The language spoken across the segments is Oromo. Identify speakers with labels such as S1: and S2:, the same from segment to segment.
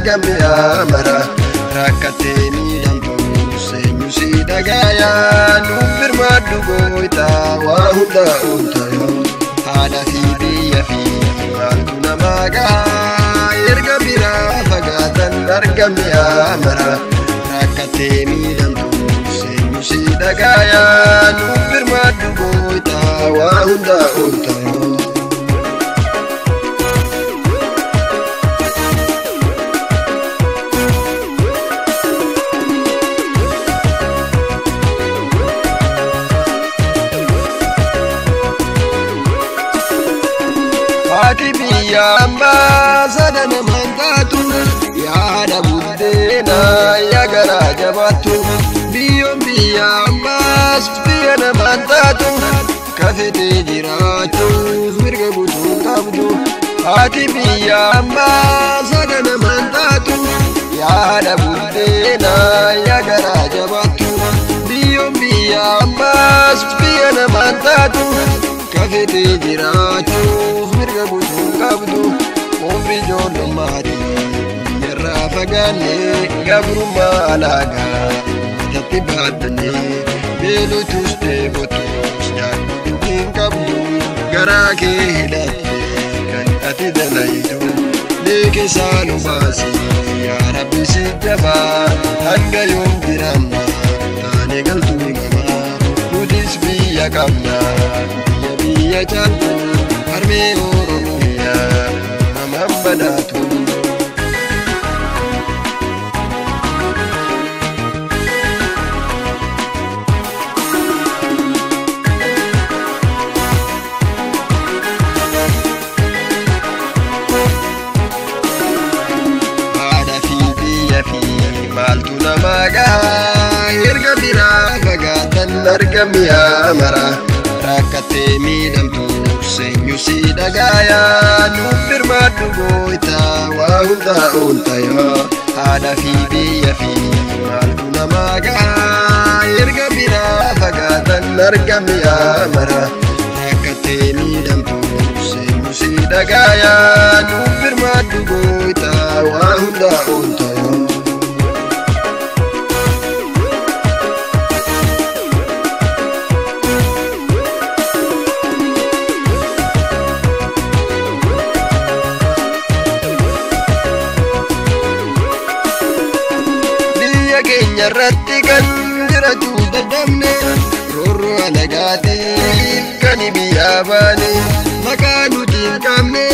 S1: argame amara rakkatee miidhamtu seenyu si dhagaayaa nuuf birmaadhu gooytaa waa hunda ooltayo haadha fi biyya fi maaltu namaa gahaa erga biraa fagaatan argame amara rakkatee miidhamtu seenyu si dhagaayaa nuuf birmaadhu gooytaa waa hunda ooltayo. Haati biyya ammaa sada namaan taatu yaada buddeenaa yaa garaa jabaattu biyyoon biyya ammaas biyya namaan taatu kafetee jiraachuuf mirga guutuu qabdu. Haati biyya ammaa sada namaan taatu yaada buddeenaa yaa garaa jabaattu biyyoon biyya ammaas biyya namaan taatu kafetee jiraachuuf mirga guutuu qabdu. Umri ijoollummaati biyyarraa fagaanne gabrummaa alaagaa matatti baadhanne beelotus dheebotus nyaannu hin qabdu garaa kee hidhatte kan ati dalaytu leekesaa nu baasi yaa Rabbi si jabaa hanga yoom jiraanna taane galtuu namaa nutis biyya qabna biyya biyya caaltu harmee Oromiyaa namaan badhaatu. Haadha fi biyya fi maaltu namaa gahaa erga biraa fagaatan argame amara rakkatee miidhamtu seenyu si dhagaayaa nuuf birmaadhu gooytaa waa hunda ooltayaa haadha fi biyya fi maaltu namaa gahaa erga biraa fagaatan argame amara rakkatee miidhamtu seenyu si dhagaayaa nuuf birmaadhu gooytaa waa hunda ooltayaa. Biyya keenya irratti kan jiraachuu dadhabne roorroo alagaatiif kan biyyaa baane maqaa nuti hin qabne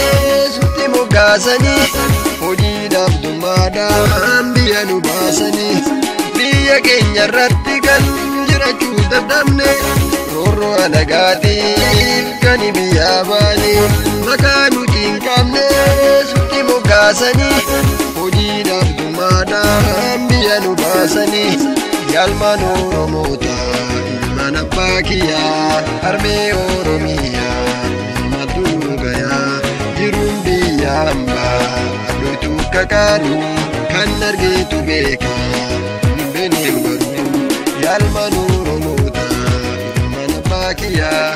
S1: sutti moggaasanii hojii dhabdummaadhaan biyya nu baasanii biyya keenya irratti kan jiraachuu dadhabne roorroo alagaatiif kan biyyaa baane maqaa nuti hin qabne sutti moggaasanii hojii dhabdummaadhaan biyya nu baasanii yaalmaan Oromoota ilmaan abbaa kiyyaa harmee Oromiyaa ilmaatu nu gayaa jiruun biyya hambaa addootu kakaaru kan argeetu beeka hin beekne garuu yaalmaan Oromoota ilmaan abbaa kiyyaa